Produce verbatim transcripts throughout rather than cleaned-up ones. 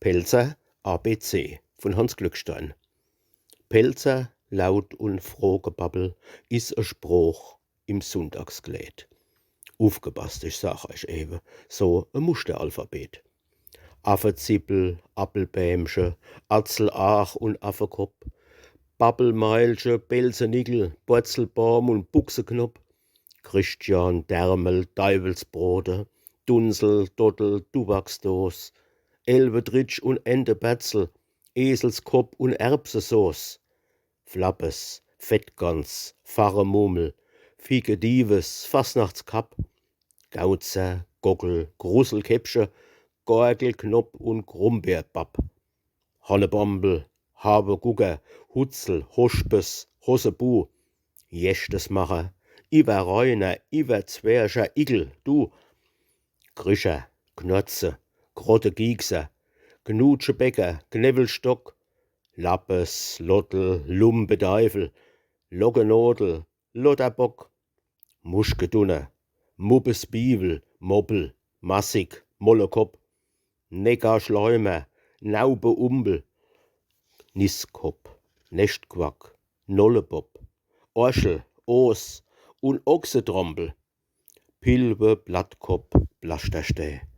Pälzer A B C vun Hanns Glückstein. Pälzer Laut- un Frohgebabbel is e Sprooch im Sunndagsgleed. Ufgepasst, ich sag eich ewe, so e Muschteralphabet. Affezippel, Appelbämche, Atzelaach un Affekopp, Babbelmeilche, Belzenickel, Borzelbaam un Buchseknopp, Christian, Därmel, Deiwelsbrote, Dunsel, Dottel, Tubaksdoos, Elwetritsch un Entebärzel, Eselskopp un Erbsesoß, Flappes, Fettgans, Farremummel, Figediwes, Fasnachtskapp, Gauzer, Gockel, Gruselkäppche, Gorgelknopp un Grumbeerbapp, Hannebambel, Hawegucker, Hutzel, Hoschpes, Hossebu, Jechtesmacher, Iwwerreiner, Iwwerzwercher, Igel, du, Krischer, Knorze, Krottegiekser, Knutschebäcker, Knewwelstock, Lappes, Lottel, Lumpedeiwel, Lockenodel, Lotterbock, Muschkedunner, Muppesbiwel, Moppel, Massig, Mollekopp, Neckarschleimer, Naubeumbel, Nisskopp, Neschtquack, Nollebopp, Orchel, Oos un Ochsetrompel, Pilwe, Blattkopp, Plaschterstää,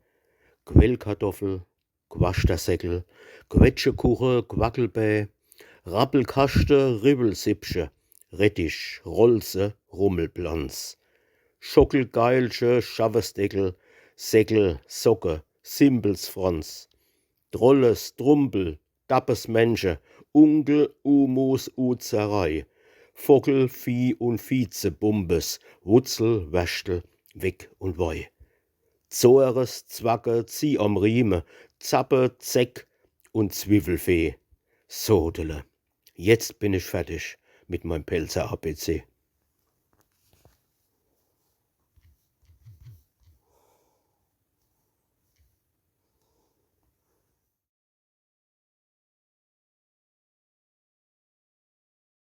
Quellkartoffel, Quaschterseckel, Quetschekuche, Quackelbää, Rappelkaschte, Riwwelsippche, Rettich, Rolse, Rummelplanz, Schockelgeilche, Schawwesdeckel, Seckel, Socke, Simpelsfranz, Drolles, Drumpel, Dappesmännche, Unkel, Umus, Uzerei, Vockel, Vieh un Vizebumbes, Wutzel, Werschtel, Weck un Wei, Zores, Zwacke, Zieh am Rieme, Zappe, Zeck un Zwiwwelfee. Sodele. Jetzt bin ich fertig mit meim Pälzer A B C.